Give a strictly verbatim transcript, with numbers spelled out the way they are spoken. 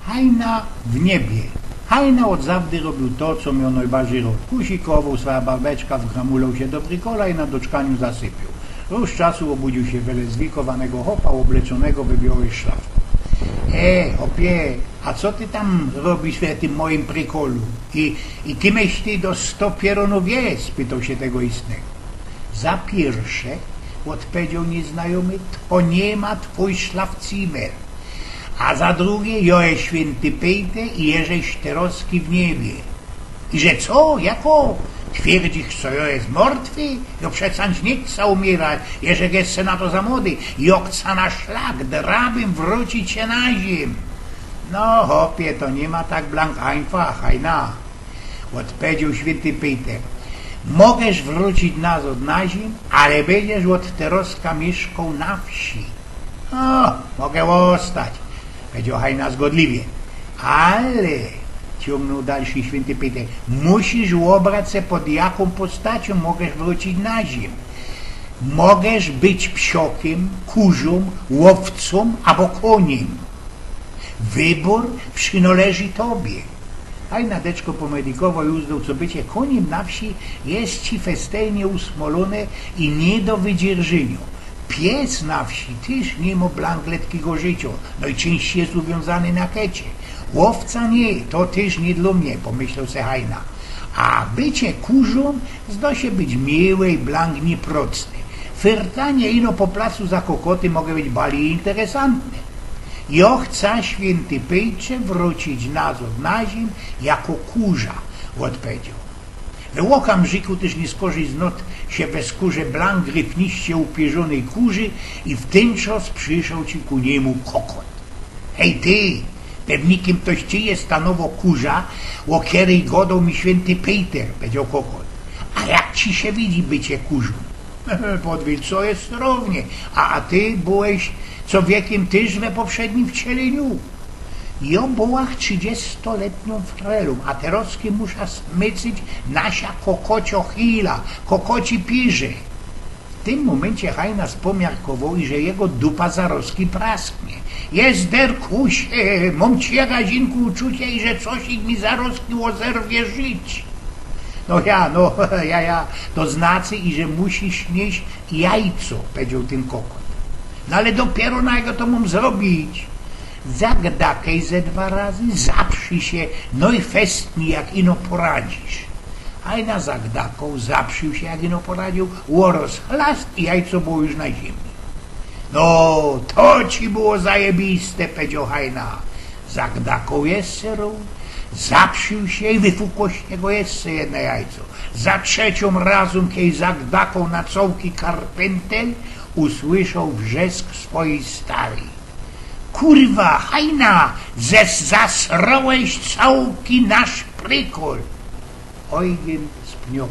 Hajna w niebie. Hajna ôd zawdy robiōł to, co mioł nojbardzij rod. Kusikowoł swoja barbeczka, wgramuloł sie do brikola i na doczkaniu zasypioł. Rōz czasu ôbudziył sie wele zwikowanego chopa, ôbleczōnego we biôłe szlafki. E, chopie, a co ty tam robisz we tym mojim brikolu? I, i kimyś ty dostŏ pierōnōw je? Spytoł sie tego istnego. Za piyrsze, ôdpowiedzioł niyznajomy, to niy ma twōj szlafcymer. A za drugie, jŏ je świynty Pejter i jeżech terŏzki w niebie. I że co? Jako? Twierdzisz, co jŏ je mortwy? Jŏ przeca niy chcã umierać, jeżech jeszcze na to za młody. Jŏ chcã na szlak drabym wrōcić sie na ziymiã. No, chopie, to niy ma tak blank ajnfach, hajna. Ôdpowiedzioł świynty Pejter. Możysz wrōcić nazŏd na ziymiã, ale bydziesz ôd terŏzka miyszkoł na wsi. O, mogã ôstać, powiedzioł hajna zgodliwie. Ale, ciōngnōł dalij świynty Pejter, musisz ôbrać sie, pod jakōm postaciōm możysz wrōcić na ziymiã. Możysz być psiokym, kurzōm, ôwcōm abo kōniym. Wybōr przinŏleży tobie. Hajna deczko pomedykowoł i uznōł, co bycie kōniym na wsi je ci festelnie usmolōne i niy do wydzierżyniŏ. Pies na wsi tyż niy mŏ blank letkigo życiŏ, nojczyńścij je uwiōnzany na kecie. Ôwca niy, to tyż niy dlō mie, pomyśloł se hajna. A bycie kurzōm zdŏ sie być miyłe i blank niyprocne. Fyrtanie ino po placu za kokoty może być bardzij interesantne. Jŏ chcã, świynty Pejtrze, wrōcić nazŏd na ziymiã jako kurza, ôdpowiedzioł. We ôkamrzyku tyż niy skorzij znŏt sie we skōrze blank gryfniście upierzōnyj kurzi i w tyn czŏs przyszoł sie ku niymu kokot. Hej ty, pewnikiem to ci je ta nowo kurza, ô kerej godoł mi świynty Pejter, powiedzioł kokot. A jak ci sie widzi bycie kurzōm? Podwiel, co je srownie, a, a ty byłeś co wiekiem tyż we poprzednim wcieleniu? Jŏ była trzidziestoletniōm frelōm, a terŏzki musza smycyć nasia kokociŏ chila, kokoci piże. W tym mōmyncie hajna spomiarkowoł, iże jego dupa zarŏzki prasknie. Jezderkusie, mōm ci, Jagazinku, uczucie, iże cosik mi zarŏzki ôzerwie życie. No ja, no, ja, ja, to znaczy, iże musisz nieś jajco, powiedzioł tyn kokot. No ale dopiyro na jago to mōm zrobić? Zagdakej ze dwa razy, zapszyj sie, no i festni, jak ino poradzisz. Hajna zagdakoł, zapsził sie, jak ino poradziōł, ôrŏz chlast i jajco było już na ziymi. No, to ci było zajebiste, powiedzioł hajna. Zagdakoł jeszcze rŏz, zapsził sie i wyfukło sie go jeszcze jedne jajco. Za trzeciōm razōm, kej zagdakoł na cołki karpyntel, usłyszoł wrzesk swojij staryj. Kurwa, hajna, zes zasrołeś cołki nasz prikol. Ojgyn spnioł.